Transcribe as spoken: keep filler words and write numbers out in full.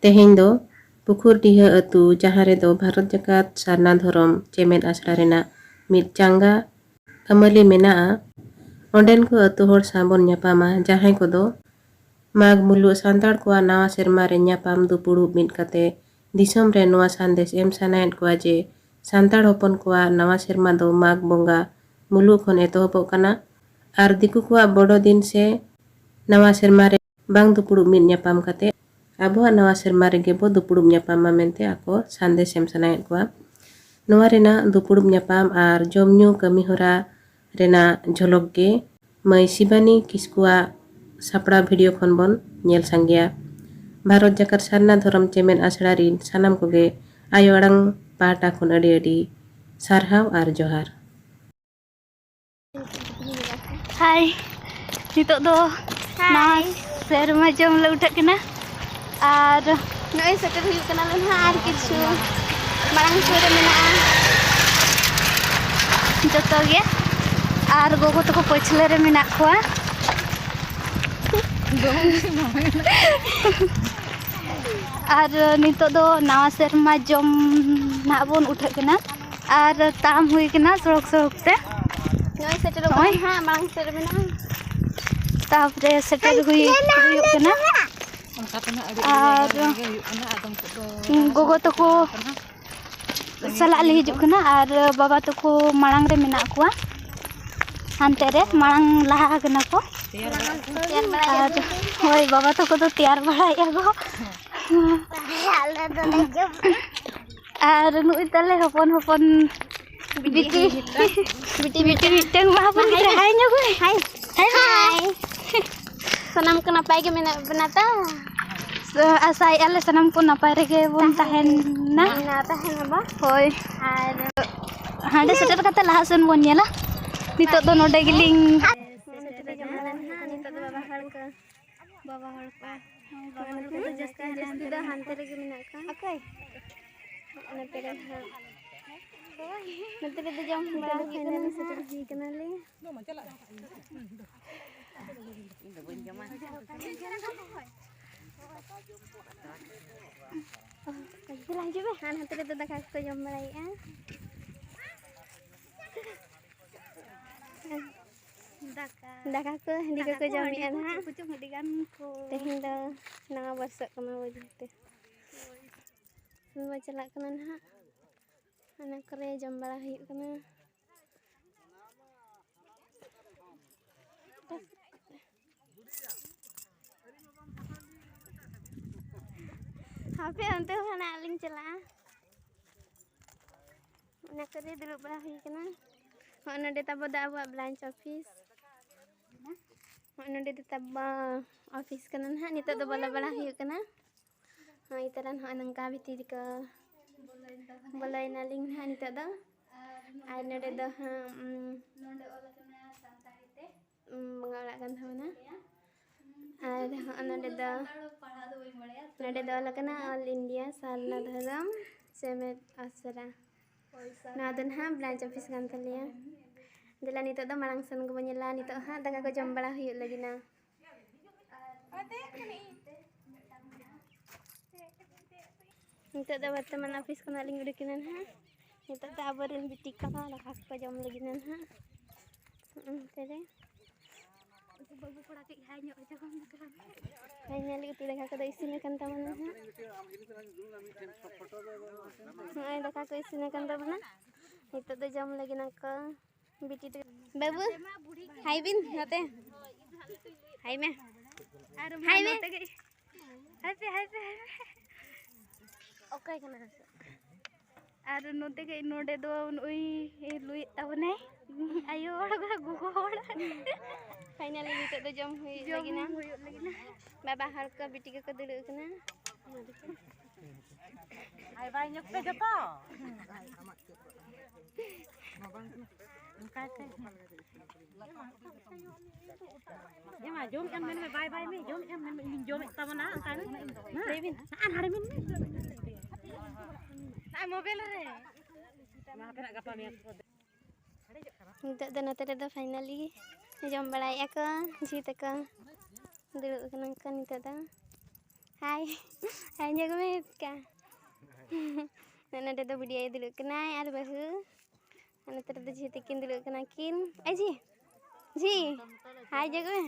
ᱛᱮᱦᱮᱧ ᱫᱚ ᱯᱩᱠᱷᱩᱨᱰᱤᱦᱟᱹ ᱟᱹᱛᱩ, ᱡᱟᱦᱟᱸ ᱨᱮᱫᱚ ᱵᱷᱟᱨᱚᱛ ᱡᱟᱠᱟᱛ ᱥᱟᱨᱱᱟ ᱫᱷᱚᱨᱚᱢ ᱪᱮᱢᱮᱫ ᱟᱥᱲᱟ ᱨᱮᱱᱟᱜ ᱢᱤᱫ ᱪᱟᱸᱜᱟ ᱟᱹᱢᱟᱹᱞᱤ ᱢᱮᱱᱟᱜᱼᱟ, ᱚᱸᱰᱮᱱ ᱠᱚ ᱟᱹᱛᱩ ᱦᱚᱲ ᱥᱟᱶ ᱵᱚᱱ ᱧᱟᱯᱟᱢᱟ, ᱡᱟᱦᱟᱸᱭ ᱠᱚᱫᱚ ᱢᱟᱜᱽ ᱢᱩᱞᱩᱜ ᱥᱟᱱᱛᱟᱲ ᱠᱚᱣᱟᱜ ᱱᱟᱣᱟ ᱥᱮᱨᱢᱟ ᱨᱮ ᱧᱟᱯᱟᱢ ᱫᱩᱯᱩᱲᱩᱵ ᱢᱤᱫ ᱠᱟᱛᱮ ᱫᱤᱥᱚᱢ ᱨᱮ ᱱᱚᱣᱟ ᱥᱟᱸᱫᱮᱥ ᱮᱢ ᱥᱟᱱᱟᱭᱮᱫ ᱠᱚᱣᱟ ᱡᱮ ᱥᱟᱱᱛᱟᱲ ᱦᱚᱯᱚᱱ ᱠᱚᱣᱟᱜ ᱱᱟᱣᱟ ᱥᱮᱨᱢᱟ ᱫᱚ ᱢᱟᱜᱽ ᱵᱚᱸᱜᱟ ᱢᱩᱞᱩᱜ ᱠᱷᱚᱱ ᱮᱛᱚᱦᱚᱵᱚᱜ ᱠᱟᱱᱟ ᱟᱨ ᱫᱤᱠᱩ ᱠᱚᱣᱟᱜ ᱵᱚᱲᱚ ᱫᱤᱱ ᱥᱮ ᱱᱟᱣᱟ ᱥᱮᱨᱢᱟ ᱨᱮ ᱵᱟᱝ ᱫᱩᱯᱩᱲᱩᱵ ᱢᱤᱫ ᱧᱟᱯᱟᱢ ᱠᱟᱛᱮ ᱟᱵᱚᱣᱟᱜ ᱱᱟᱣᱟ ᱥᱮᱨᱢᱟ ᱨᱮᱜᱮ ᱵᱚ ᱫᱩᱯᱩᱲᱩᱵ ᱧᱟᱯᱟᱢ ᱢᱟ ᱢᱮᱱᱛᱮ ᱟᱠᱚ ᱥᱟᱸᱫᱮᱥ ᱮᱢ ᱥᱟᱱᱟᱭᱮᱫ ᱠᱚᱣᱟ᱾ ᱱᱚᱣᱟ ᱨᱮᱱᱟᱜ ᱫᱩᱯᱩᱲᱩᱵ ᱧᱟᱯᱟᱢ ᱟᱨ ᱡᱚᱢ ᱧᱩ ᱠᱟᱹᱢᱤ ᱦᱚᱨᱟ ᱨᱮᱱᱟᱜ ᱡᱷᱚᱞᱚᱠ ᱜᱮ ᱢᱟᱹᱭ ᱥᱤᱵᱟᱱᱤ ᱠᱤᱥᱠᱩᱣᱟᱜ ᱥᱟᱯᱲᱟᱣ ᱵᱷᱤᱰᱤᱭᱳ ᱠᱷᱚᱱ ᱵᱚᱱ ᱧᱮᱞ ᱥᱟᱸᱜᱮᱭᱟ᱾ ᱵᱷᱟᱨᱚᱛ ᱡᱟᱠᱟᱛ ᱥᱟᱨᱱᱟ ᱫᱷᱚᱨᱚᱢ ᱪᱮᱢᱮᱫ ᱟᱥᱲᱟ ᱨᱤᱱ ᱥᱟᱱᱟᱢ ᱠᱚᱜᱮ ᱟᱭᱳ ᱟᱲᱟᱝ ᱯᱟᱦᱴᱟ ᱠᱷᱚᱱ ᱟᱹᱰᱤ ᱟᱹᱰᱤ ᱥᱟᱨᱦᱟᱣ ᱟᱨ ᱡᱚᱦᱟᱨ᱾ ᱦᱟᱭ, ᱱᱤᱛᱚᱜ ᱫᱚ ᱱᱟᱣᱟ ᱦᱟᱭ᱾ ᱥᱮᱨᱢᱟ ᱡᱚᱢ ᱞᱮ ᱩᱴᱷᱟᱹᱜ ᱠᱟᱱᱟ᱾ ᱟᱨ ᱱᱚᱜᱼᱚᱭ ᱥᱮᱴᱮᱨ ᱦᱩᱭᱩᱜ ᱠᱟᱱᱟᱞᱮ ᱱᱟᱦᱟᱜ, ᱟᱨ ᱠᱤᱪᱷᱩ ᱢᱟᱲᱟᱝ ᱥᱩᱨ ᱨᱮ ᱢᱮᱱᱟᱜᱼᱟ᱾ ᱡᱚᱛᱚ ᱜᱮ᱾ ᱟᱨ ᱜᱚᱜᱚ ᱛᱟᱠᱚ ᱯᱟᱹᱪᱷᱞᱟᱹ ᱨᱮ ᱢᱮᱱᱟᱜ ᱠᱚᱣᱟ᱾ ᱟᱨ ᱱᱤᱛᱚᱜ ᱫᱚ ᱱᱟᱣᱟ ᱥᱮᱨᱢᱟ ᱡᱚᱢ ᱱᱟᱦᱟᱜ ᱵᱚᱱ ᱩᱴᱷᱟᱹᱜ ᱠᱟᱱᱟ᱾ ᱟᱨ ᱛᱟᱲᱟᱢ ᱦᱩᱭ ᱠᱟᱱᱟ ᱥᱚᱲᱚᱠ ᱥᱚᱲᱚᱠ ᱛᱮ᱾ ᱱᱚᱜᱼᱚᱭ ᱥᱮᱴᱮᱨᱚᱜ ᱠᱟᱱᱟ ᱱᱚᱜᱼᱚᱭ᱾ ᱱᱟᱦᱟᱜ, ᱢᱟᱲᱟᱝ ᱥᱮᱫ ᱨᱮ ᱢᱮᱱᱟᱜᱼᱟ᱾ ᱛᱟᱯᱚᱨᱮ ᱥᱮᱴᱮᱨ ᱦᱩᱭ, ᱦᱩᱭᱩᱜ ᱠᱟᱱᱟ᱾ ᱚᱱᱠᱟ ᱛᱮ ᱱᱟᱦᱟᱜ ᱟᱹᱰᱤ ᱟᱹᱰᱤ ᱟᱨ ᱡᱟᱭᱜᱟ ᱜᱮ ᱦᱩᱭᱩᱜ ᱠᱟᱱᱟ, ᱟᱫᱚᱢ ᱥᱮᱫ ᱫᱚ ᱜᱚᱜᱚ ᱛᱟᱠᱚ ᱥᱟᱞᱟᱜ ᱞᱮ ᱦᱤᱡᱩᱜ ᱠᱟᱱᱟ ᱟᱨ ᱵᱟᱵᱟ ᱛᱟᱠᱚ ᱢᱟᱲᱟᱝ ᱨᱮ ᱢᱮᱱᱟᱜ ᱠᱚᱣᱟ, ᱦᱟᱱᱛᱮ ᱨᱮ ᱢᱟᱲᱟᱝ ᱞᱟᱦᱟ ᱠᱟᱱᱟ ᱠᱚ᱾ ᱟᱨ ᱦᱳᱭ, ᱵᱟᱵᱟ ᱛᱟᱠᱚ ᱫᱚ ᱛᱮᱭᱟᱨ ᱵᱟᱲᱟᱭᱮᱫᱼᱟ ᱠᱚ᱾ ᱟᱨ ᱱᱩᱜᱼᱩᱭ ᱛᱟᱞᱮ ᱦᱚᱯᱚᱱ ᱦᱚᱯᱚᱱ ᱵᱤᱴᱤ᱾ ᱵᱤᱴᱤ ᱢᱤᱫᱴᱟᱝ ᱢᱟ ᱦᱚᱯᱚᱱ ᱜᱤᱫᱽᱨᱟᱹ, ᱦᱟᱭ ᱧᱚᱜ ᱢᱮ᱾ ᱦᱟᱭ᱾ ᱦᱟᱭ᱾ ᱦᱟᱭ᱾ ᱥᱟᱱᱟᱢ ᱠᱚ ᱱᱟᱯᱟᱭ ᱜᱮ ᱢᱮᱱᱟᱜ ᱵᱚᱱᱟ ᱛᱚ? ᱟᱥᱟᱭᱮᱫᱼᱟ ᱞᱮ ᱥᱟᱱᱟᱢ ᱠᱚ ᱱᱟᱯᱟᱭ ᱨᱮᱜᱮ ᱵᱚᱱ ᱛᱟᱦᱮᱱᱟ᱾ ᱛᱟᱦᱮᱱᱟ ᱵᱚ᱾ ᱦᱳᱭ᱾ ᱟᱨ ᱦᱟᱸᱰᱮ ᱥᱮᱴᱮᱨ ᱠᱟᱛᱮ ᱞᱟᱦᱟ ᱥᱮᱱ ᱵᱚᱱ ᱧᱮᱞᱟ᱾ ᱱᱤᱛᱚᱜ ᱫᱚ ᱱᱚᱰᱮ ᱜᱮᱞᱤᱧ ᱱᱤᱛᱚᱜ ᱫᱚ ᱵᱟᱵᱟ ᱦᱚᱲ ᱠᱚ᱾ ᱵᱟᱵᱟ ᱦᱚᱲ ᱠᱚ᱾ ᱵᱟᱵᱟ ᱦᱚᱲ ᱠᱚᱫᱚ ᱡᱟᱹᱥᱛᱤ ᱫᱚ ᱦᱟᱱᱛᱮ ᱨᱮᱜᱮ ᱢᱮᱱᱟᱜ ᱠᱚᱣᱟ᱾ ᱚᱠᱚᱭ? ᱚᱱᱟ ᱯᱮᱲᱟ ᱦᱟᱸᱜ᱾ ᱱᱚᱛᱮ ᱨᱮᱫᱚ ᱡᱚᱢ ᱵᱟᱲᱟ ᱦᱩᱭᱩᱜ ᱠᱟᱱᱟ ᱱᱟᱦᱟᱜ᱾ ᱦᱩᱭ ᱠᱟᱱᱟᱞᱮ᱾ ᱫᱮᱞᱟ ᱦᱤᱡᱩᱜ ᱢᱮ᱾ ᱟᱨ ᱱᱚᱛᱮ ᱨᱮᱫᱚ ᱫᱟᱠᱟ ᱠᱚᱠᱚ ᱡᱚᱢ ᱵᱟᱲᱟᱭᱮᱫᱼᱟ᱾ ᱫᱟᱠᱟ᱾ ᱫᱟᱠᱟ ᱠᱚ ᱦᱟᱺᱰᱤ ᱫᱟᱠᱟ ᱠᱚᱠᱚ ᱠᱚ ᱡᱚᱢᱮᱫᱼᱟ ᱦᱟᱺᱰᱤ ᱠᱚ ᱱᱟᱦᱟᱜ᱾ ᱪᱮᱫ ᱠᱚᱪᱚᱝ ᱟᱹᱰᱤ ᱜᱟᱱ ᱠᱚ᱾ ᱛᱮᱦᱮᱧ ᱫᱚ ᱱᱟᱣᱟ ᱵᱚᱨᱥᱚᱜ ᱠᱟᱱᱟ ᱵᱚᱞᱮ ᱛᱮ᱾ ᱦᱳᱭ᱾ ᱥᱮᱱ ᱵᱚ ᱪᱟᱞᱟᱜ ᱠᱟᱱᱟ ᱱᱟᱦᱟᱜ᱾ ᱚᱱᱟ ᱠᱚᱨᱮ ᱡᱚᱢ ᱵᱟᱲᱟ ᱦᱩᱭᱩᱜ ᱠᱟᱱᱟ᱾ ᱦᱟᱯᱮ ᱚᱱᱛᱮ ᱦᱚᱸ ᱱᱟᱦᱟᱜ ᱞᱤᱧ ᱪᱟᱞᱟᱜᱼᱟ᱾ ᱚᱱᱟ ᱠᱚᱨᱮ ᱫᱩᱲᱩᱵ ᱵᱟᱲᱟ ᱦᱩᱭ ᱠᱟᱱᱟ᱾ ᱦᱚᱸᱜᱼᱚ ᱱᱚᱰᱮ ᱛᱟᱵᱚ ᱫᱚ ᱟᱵᱚᱣᱟᱜ branch office᱾ ᱦᱚᱸᱜᱼᱚ ᱱᱚᱰᱮ ᱫᱚ ᱛᱟᱵᱚ office ᱠᱟᱱᱟ ᱱᱟᱦᱟᱜ᱾ ᱱᱤᱛᱚᱜ ᱫᱚ ᱵᱚᱞᱚ ᱵᱟᱲᱟ ᱦᱩᱭᱩᱜ ᱠᱟᱱᱟ᱾ ᱦᱳᱭ, ᱛᱟᱨᱟ ᱱᱚᱜᱼᱚᱭ ᱱᱚᱝᱠᱟ ᱵᱷᱤᱛᱤᱨ ᱠᱚ ᱵᱚᱞᱚᱭᱮᱱᱟᱞᱤᱧ ᱱᱟᱦᱟᱜ ᱱᱤᱛᱚᱜ ᱫᱚ᱾ ᱟᱨ ᱱᱚᱰᱮ ᱫᱚ ᱦᱟᱸᱜ, ᱩᱸ, ᱱᱚᱰᱮ ᱚᱞ ᱟᱠᱟᱱᱟ ᱥᱟᱱᱛᱟᱲᱤ ᱛᱮ᱾ ᱩᱸ, ᱵᱚᱸᱜᱟ ᱚᱲᱟᱜ ᱠᱟᱱ ᱛᱟᱵᱚᱱᱟ᱾ ᱟᱨ ᱦᱚᱸᱜᱼᱚ ᱱᱚᱰᱮ ᱫᱚ, ᱥᱟᱱᱛᱟᱲ ᱯᱟᱲᱦᱟᱣ ᱫᱚ ᱵᱟᱹᱧ ᱵᱟᱲᱟᱭᱟ, ᱛᱚ ᱱᱚᱰᱮ ᱫᱚ ᱚᱞ ᱟᱠᱟᱱᱟ All India ᱥᱟᱨᱱᱟ ᱫᱷᱚᱨᱚᱢ ᱥᱮᱢᱮᱫ ᱟᱥᱲᱟ᱾ ᱦᱳᱭ, ᱥᱟᱨᱱᱟ ᱱᱚᱣᱟ ᱫᱚ ᱱᱟᱦᱟᱜ branch office ᱠᱟᱱ ᱛᱟᱞᱮᱭᱟ᱾ ᱫᱮᱞᱟ ᱱᱤᱛᱚᱜ ᱫᱚ ᱢᱟᱲᱟᱝ ᱥᱮᱱ ᱜᱮᱵᱚᱱ ᱧᱮᱞᱟ᱾ ᱱᱤᱛᱚᱜ ᱦᱟᱸᱜ ᱫᱟᱠᱟ ᱠᱚ ᱡᱚᱢ ᱵᱟᱲᱟ ᱦᱩᱭᱩᱜ ᱞᱟᱹᱜᱤᱫ ᱱᱟ᱾ ᱱᱤᱛᱚᱜ ᱫᱚ ᱵᱚᱨᱛᱚᱢᱟᱱ office ᱠᱷᱚᱱᱟᱜ ᱞᱤᱧ ᱩᱰᱩᱠᱮᱱᱟ ᱱᱟᱦᱟᱜ᱾ ᱱᱤᱛᱚᱜ ᱫᱚ ᱟᱵᱚᱨᱮᱱ ᱵᱤᱴᱤ ᱠᱚᱦᱚᱸ ᱫᱟᱠᱟ ᱠᱚᱠᱚ ᱡᱚᱢ ᱞᱟᱹᱜᱤᱫ ᱱᱟᱦᱟᱜ᱾ ᱚᱱᱛᱮ ᱨᱮ ᱵᱟᱹᱵᱩ ᱠᱚᱲᱟ ᱠᱟᱹᱡ ᱦᱟᱭ ᱧᱚᱜ ᱦᱚᱪᱚ ᱠᱚᱢ ᱫᱚ ᱛᱟᱦᱚᱞᱮ᱾ ᱦᱳᱭ, ᱧᱮᱞ ᱩᱛᱩ ᱫᱟᱠᱟ ᱠᱚᱫᱚ ᱤᱥᱤᱱ ᱟᱠᱟᱱ ᱛᱟᱵᱚᱱᱟ ᱱᱟᱦᱟᱜ᱾ ᱱᱚᱜᱼᱚᱭ ᱫᱟᱠᱟ ᱠᱚ ᱤᱥᱤᱱ ᱟᱠᱟᱱ ᱛᱟᱵᱚᱱᱟ᱾ ᱱᱤᱛᱚᱜ ᱫᱚ ᱡᱚᱢ ᱞᱟᱹᱜᱤᱫ ᱱᱟᱠᱚ᱾ ᱵᱤᱴᱤ ᱛᱟᱠᱚ᱾ ᱵᱟᱹᱵᱩ, ᱦᱟᱭ ᱵᱤᱱ ᱱᱚᱛᱮ᱾ ᱦᱟᱭ ᱢᱮ᱾ ᱟᱨ ᱦᱟᱭ ᱢᱮ᱾ ᱱᱚᱛᱮ ᱜᱮ᱾ ᱦᱟᱭ ᱯᱮ, ᱦᱟᱭ ᱯᱮ, ᱦᱟᱭ ᱯᱮ᱾ ᱚᱠᱚᱭ ᱠᱟᱱᱟ? ᱟᱨ ᱱᱚᱛᱮ ᱜᱮ, ᱱᱚᱰᱮ ᱫᱚ ᱱᱩᱭ ᱞᱩᱭᱮᱫ ᱛᱟᱵᱚᱱᱟᱭ᱾ ᱟᱭᱳ ᱦᱚᱲ, ᱜᱚᱜᱚ ᱦᱚᱲ᱾ Finally ᱱᱤᱛᱚᱜ ᱫᱚ ᱡᱚᱢ ᱦᱩᱭᱩᱜ ᱡᱚᱢ ᱞᱟᱹᱜᱤᱫ ᱱᱟ᱾ ᱦᱩᱭᱩᱜ ᱞᱟᱹᱜᱤᱫ ᱱᱟ᱾ ᱵᱟᱵᱟ ᱦᱚᱲ ᱠᱚ, ᱵᱤᱴᱤ ᱠᱚᱠᱚ ᱫᱩᱲᱩᱵ ᱟᱠᱟᱱᱟ᱾ ᱟᱭ ᱵᱟᱭ ᱧᱚᱜ ᱯᱮ ᱡᱚᱛᱚ᱾ ᱚᱱᱠᱟ ᱛᱮ᱾ ᱮ ᱢᱟ, ᱡᱚᱢ ᱮᱢ ᱢᱮᱱ ᱢᱮ, ᱵᱟᱭ ᱵᱟᱭ ᱢᱮ, ᱡᱚᱢ ᱮᱢ ᱢᱮᱱ ᱢᱮ, ᱤᱧ ᱡᱚᱢᱮᱫ ᱛᱟᱵᱚᱱᱟ, ᱚᱱᱠᱟ ᱢᱮ᱾ ᱢᱟ, ᱞᱟᱹᱭ ᱵᱤᱱ᱾ ᱟᱨ ᱦᱟᱲ ᱢᱮᱱ ᱢᱮ᱾ ᱟᱨ mobile ᱨᱮ᱾ ᱢᱟ, ᱟᱯᱮᱱᱟᱜ ᱜᱟᱯᱟ ᱢᱮᱭᱟᱝ᱾ ᱱᱤᱛᱚᱜ ᱫᱚ ᱱᱚᱛᱮ ᱨᱮᱫᱚ finally ᱡᱚᱢ ᱵᱟᱲᱟᱭᱮᱫᱼᱟ ᱠᱚ ᱡᱷᱤ ᱛᱟᱠᱚ᱾ ᱫᱩᱲᱩᱵ ᱟᱠᱟᱱᱟ ᱠᱚ ᱱᱤᱛᱚᱜ ᱫᱚ᱾ ᱦᱟᱭ, ᱦᱟᱭ ᱧᱚᱜᱽ ᱢᱮ ᱦᱮᱯᱠᱟ᱾ ᱱᱚᱰᱮ ᱫᱚ ᱵᱩᱰᱷᱤ ᱟᱭᱳ ᱫᱩᱲᱩᱵ ᱠᱟᱱᱟᱭ ᱟᱨ ᱵᱟᱹᱦᱩ᱾ ᱟᱨ ᱱᱚᱛᱮ ᱨᱮᱫᱚ ᱡᱷᱤ ᱛᱟᱹᱠᱤᱱ ᱫᱩᱲᱩᱵ ᱠᱟᱱᱟ ᱠᱤᱱ᱾ ᱟᱭ ᱡᱷᱤ, ᱡᱷᱤ, ᱦᱟᱭ ᱧᱚᱜᱽ ᱢᱮ᱾